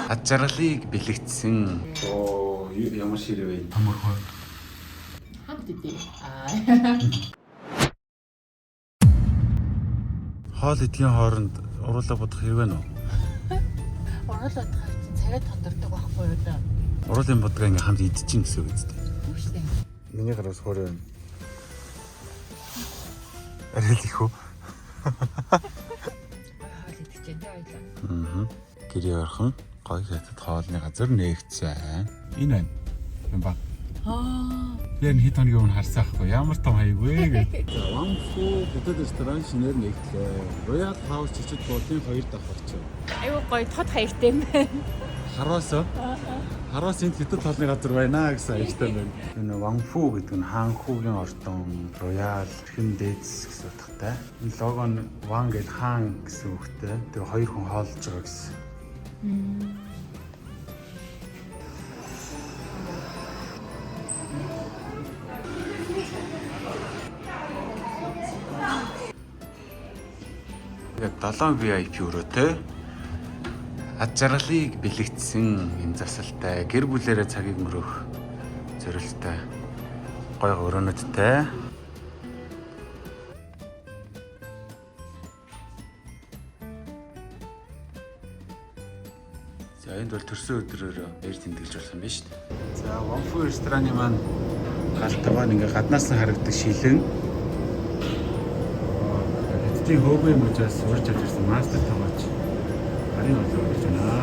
Ад жаргалыг бэлэгдсэн. Оо, ямар ширээ вэ? Томорхой. Хамт идэ. Аа. Хоол идэхийн хооронд уруулаа бодох хэрэг байна уу? Уруул бодохоор чинь царай тондордог байхгүй юу даа. Уруулын будгаа ингээ хамт идчихин гэсэн үг үстэй. Юу штэ. Миний гараас хор байна. Арай л их үү? Гой хоол идэх чинь тэ хоёлаа. Аа. Гэрээ орхон гоё хятад хоолны газар нээгдсэн. Энэ байна. Юм ба. Аа. Би энэ хэд хоногийн өмнө харсан ахгүй ямар том хаяг вэ гэдэг. За Ванфу хятад ресторан шинээр нэгтлээ. Royal House чичид буудлын хоёр давхарч. Айгуу гоё тод хаягтай юм байна. Харуусаа. Харуус энд хятад хоолны газар байна гэсэн аягтай байна. Энэ Ванфу гэдэг нь хаанхүүгийн ордон, Royal, эрхэм дээдс гэсэн утгатай. Энэ лого нь Ван гэж хаан гэсэн үгтэй. Тэгээ хоёр хүн хооллож байгаа гэсэн. Тэгээд 7 VIP өрөөтэй ад жаргалыг бэлэгдсэн юм засалтай гэр бүлээрээ цагийг өнгөрөөх зорилттой гой өрөөнүүдтэй. За энд бол төрсөн өдрөөрөө баяр тэмдэглэж болох юм байна шүү дээ. За Ванфу рестораны маань галтгаа ингээ гаднаас нь харагдаг шилэн. Хятадын хөөгүй мужаас урьж авч ирсэн мастер тогооч гарын олоо гэж байна.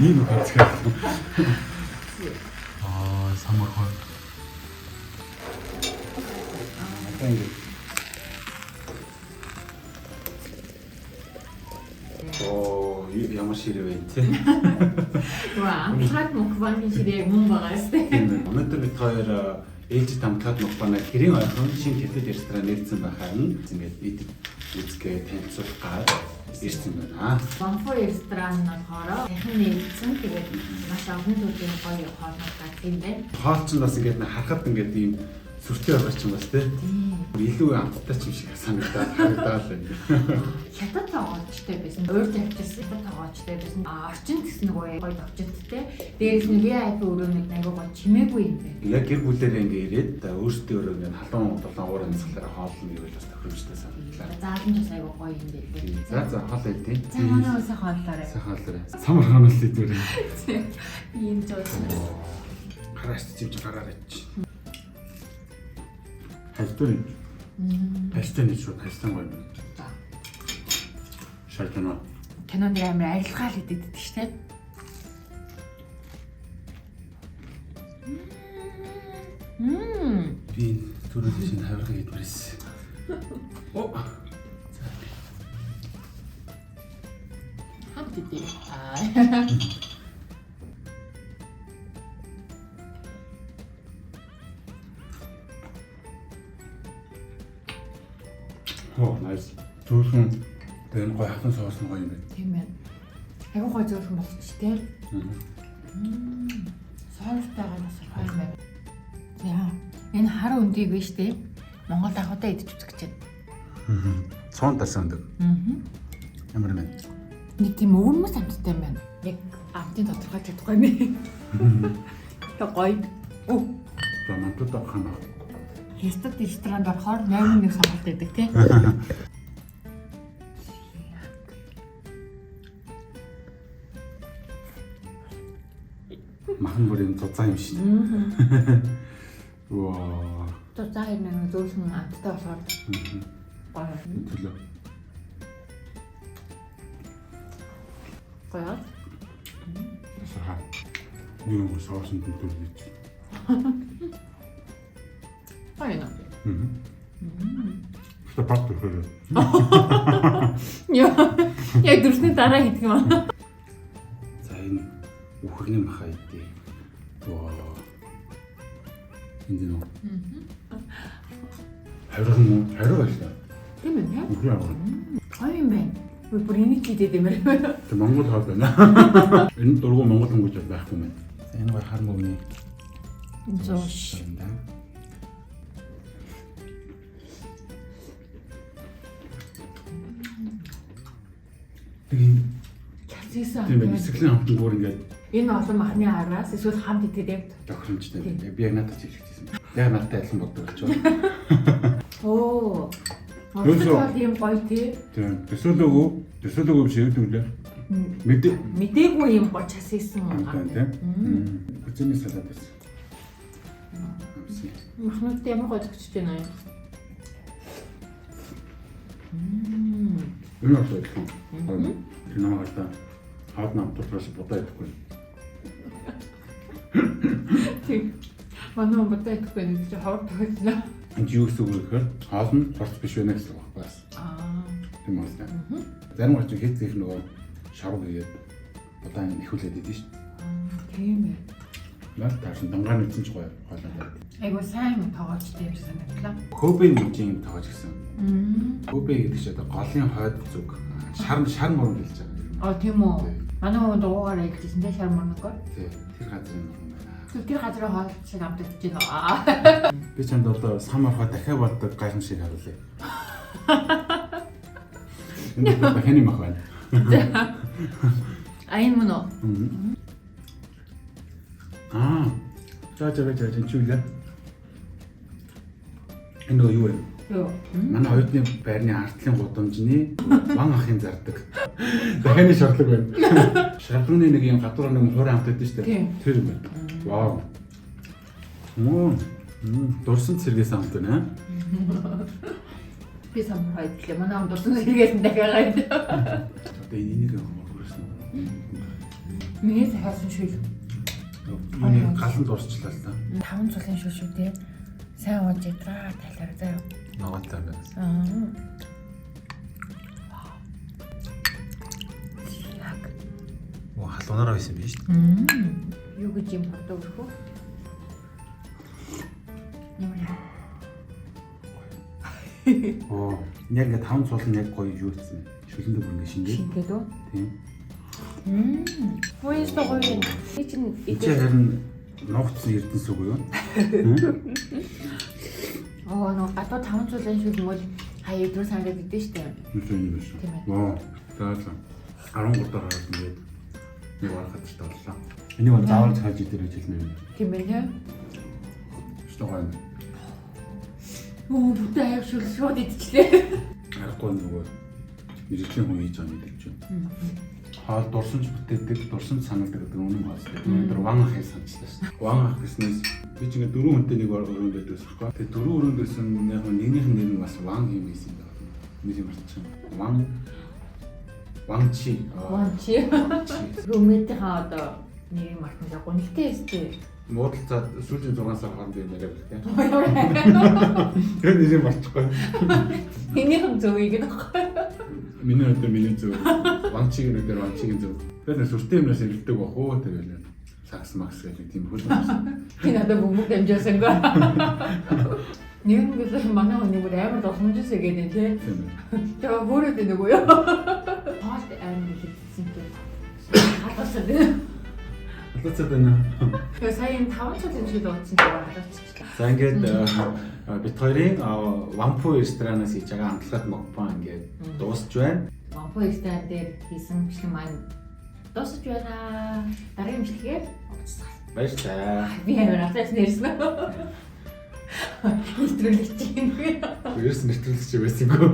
Ийм үг хэцүү. Аа, самархай. Одоо ингэ. Оо, ямар ширээ вэ те? Нөгөө амтлаад мукбангийн ширээ мөн байгаа штэ. Өнөөдөр бид хоёр ээлжид амтлаад мукбанаа гэрийн ойрхон шинэ хятад ресторан нэгдсэн байхаар нь ингээд идэх үзгээ танилцуулах гад ирсэн байна. Ванфу ресторан нь болохоор сайхан нэгдсэн. Тэгээд маш олон төрлийн гоё хоолнууд гардаг юм байна. Хоол чинь бас ингээд харахад ингээд ийм сүртэй байгаа ч юм бас те. Илүү амттай ч юм шиг санагдаад харагдаад байна. Хятад тогоочтой байсан. Урд авчирсан хятад тогоочтой байсан. А орчин гэсэн нөгөө гоё товчттой. Дээрээс нь VIP өрөөнд айгүй гоё чимээгүй юм байна. Яг гэр бүлээрээ ингээд ирээд өөрсдөө өөрөө ингээд халуун дулаан уур амьсгалаараа хоолно гэвэл бас тохиромжтой санагдлаа. Заалан ч бас айгүй гоё юм байлээ. За за хоол идэ. За манай ус хооллоорой. Сайхан хооллоорой. Самар хаанаас идвэрээ. Ийм зөөсөн. Гараас чимч гараар ич. Хальтун. Хальтан нэг шууд хальтан гоё юм. Шалтана. Кинон дээр амар арилгаал идэдэг шүү дээ. Мм. Би энэ түрүүлийн шинэ хавиргыг идмээрсэн. О. Хамт идэ. Аа. Оо, nice. Зөөлхөн тэгээ энэ гоё хатан соус нь гоё юм байна. Тийм ээ. Айгуу гоё зөөлхөн болчих тий. Соустайгаа бас гоё юм байна. За, энэ хар өндийг биш тий. Монгол анхудаа идэж үзэх гэж байна. Цуун тасан өндөг. Аа. Ямар юм бэ? Нэг тийм өвөрмөс амттай юм байна. Яг амтын тодорхойлж чадахгүй юм. Тэг гоё. Оо, За мантууд авах юм байна. Хятад ресторанд орохоор 8-1 сонголт байдаг тий. Махан бүр юм зузаан юм шиг. Ваа. Зузаан хоёр нэг зөөлхөн амттай болохоор гоё. Төлөө. Гоё. Саха. Нэг юм соусанд төлөв. Гоё нөө. Тэ баг төрхөөр. Яа. Яг дүрсний дараа хийдэг юм аа. За энэ үхэрний маха идэ. Ваа. Энд нөө. Харин мó? Харин байлаа. Тийм ээ. нэ? Үхэр аа. Гоё юм байна. Би бүр энийг л идэд юм байна. Тэг Монгол хоол байна. Энэ дургу Монгол хөнгөж байхгүй юм байна. За энэ гой хар мөгний Зоош. юм да. Нэг юм Чалсисан. тийм байх. Эсрэхлийн хамтан бүр ингээд Энэ олон махны араас эсвэл хамт идэхэд яг тохиромжтой. Би яг надад ч хэлчихсэн. Яг надтай адилхан боддог болчихоо. Оо. Ерөөсөө- Орчин бол ийм гоё тий. Тийм. Төсөөлөөгүй, төсөөлөөгүй биш юу гэдэг лээ. Мэдээ Мдээгүй ийм гоё часисан. амтан тийм. Хүзээний салат байсан. Амсъя. Махнууд ямар гоё зөгчөж байна юм. Энэ бол адилхан. Тэр намайг одоо хаад намтруулаас будаа идэхгүй. Тийм. Манай хүн будаа идэхгүй нэг чи ховор тохиоллоо. Энд юу гэсэн үг вэ гэхээр хоол нь хурц биш байна гэсэн үг байхгүй бас. Аа. Тийм үү. Зарим гол чинь хэд их нөгөө шарв хийгээд будаа нэхүүлээд идэв шүү Аа, тийм ээ. дээ. Наад таарсан дангаар нэгсэн ч гоё хоолой. Айгу сайн тоогоочтой юм шиг санагдлаа. Хөбэ мужийн юм тоогооч гэсэн. Хөбэ гэдэг чинь одоо голын хойд зүг шар шар муран хэлж байгаа юм. Аа, тийм үү. Манай хүн дугуугаар ээлжсэн те шар мөрнөгөр. Тий. Тэр газрын нуран байна. Тэр газрын хоол шиг амталж байна. Аа. Би чамд одоо сам орохоо дахиад боддог гайхамшиг харуулъя. Энэ дахиад мах байна. А энэ мөн үү? Аа. За за за за чи юу лээ? Энэ нөгөө юу вэ? Юу. Манай оюутны байрны артлын гудамжны ван ахын зардаг. Дахианы шорлог байна. Шарлагны нэг юм гадуур нэг хуурай хамт байдаг шүү дээ. Тийм. Тэр юм байна. Вау. Мм. Дурсан цэргээс амт байна. Би самар хайдлаа. Манай хүн дурсан сэргээс нь дахиад гайд. Одоо энийг хөрсөн. Миний захиалсан шил. Миний галан дуусчлаа л да. Таван цулын шил шүү дээ. Сайн ууж ядраа тайлаар заяа. Ногоотой байна. Аа. Яг. Оо халуунаараа байсан биш үү? Юу гэж юм боддог өрхөө? Ямар юм? Оо, яг ингээ таван цул нь яг гоё юу гэсэн. Шүлэндээ бүр ингээ шингээд. Шингээд үү? Тийм. Муу ястаа гоё юм. Би чинь Энд харин нуугдсан эрдэнэс үг юу? Оо нөгөө гадуу таван цулын шүл мөл хаяа өдрөө санагдаад идэв штэ. Нүс юм биш. Тийм ээ. Вау. За за. 13 дахь хараад ингээд нэг барах газартай боллоо. Энийг бол заавал цааж идэр гэж хэлмээр юм. Тийм ээ нэ. Өстө гоё. Мөө бүтэн аяг шүл шууд идчихлээ. Аргагүй нөгөө мэрэгжлийн хүн хийж байгаа мэдээж байна. Хоол дурсан ч бүтээдэг, дурсан ч санагдаг гэдэг үнэн байна. Өнөөдөр ван ахыг санчлаа шүү дээ. Ван ах гэснээс би ч ингээд дөрвөн хүнтэй нэг өрөөнд байдаг байсан байхгүй. Тэгээ дөрвөн өрөөнд байсан яг нэгнийх нь нэр нь бас ван юм байсан юм байна. Нэр юм марчих. Ван Ван чи. Ван чи. Рүмэтийнхаа одоо нэрийг мартсан. Гунигтай өстэй. Муудалцаад сүүлийн 6 сар хооронд юм яриа бэл тээ. Тэр нэрийг марчихгүй. Энийхэн зөв юм гэх. Миний өдөр миний зөв. Ван чигийн өдөр ван чигийн зөв. Тэр нэг сүртэй юмнаас ирэлдэг бах уу тэгэл сакс макс гэх нэг тийм хөл болсон. Би надад бөмбөг дамжуулсангүй. Нэг нь гэсэн манай хүний бүр амар дурсамжсэн гэдэг тий. Тийм ээ. Тэгээ хөөрөөд байна уу юу? Хоолт амар хэлсэн тий. Халуусаад байна. Халууцаад байна. Тэгээ сая энэ таван цул юм шиг дуудсан чинь халуусчихлаа. За ингээд бит хоёрын Вампу ресторанаас хийж байгаа амтлагат мукбан ингээд дуусч байна. Вампу ресторан дээр хийсэн бичлэг маань дуусч байна. Дараагийн бичлэгээр уулзцгаая. Баярлалаа. Би амар алаас нэрсэн. Нэвтрүүлэгч юм. Ерөөс нэвтрүүлэгч байсангүй.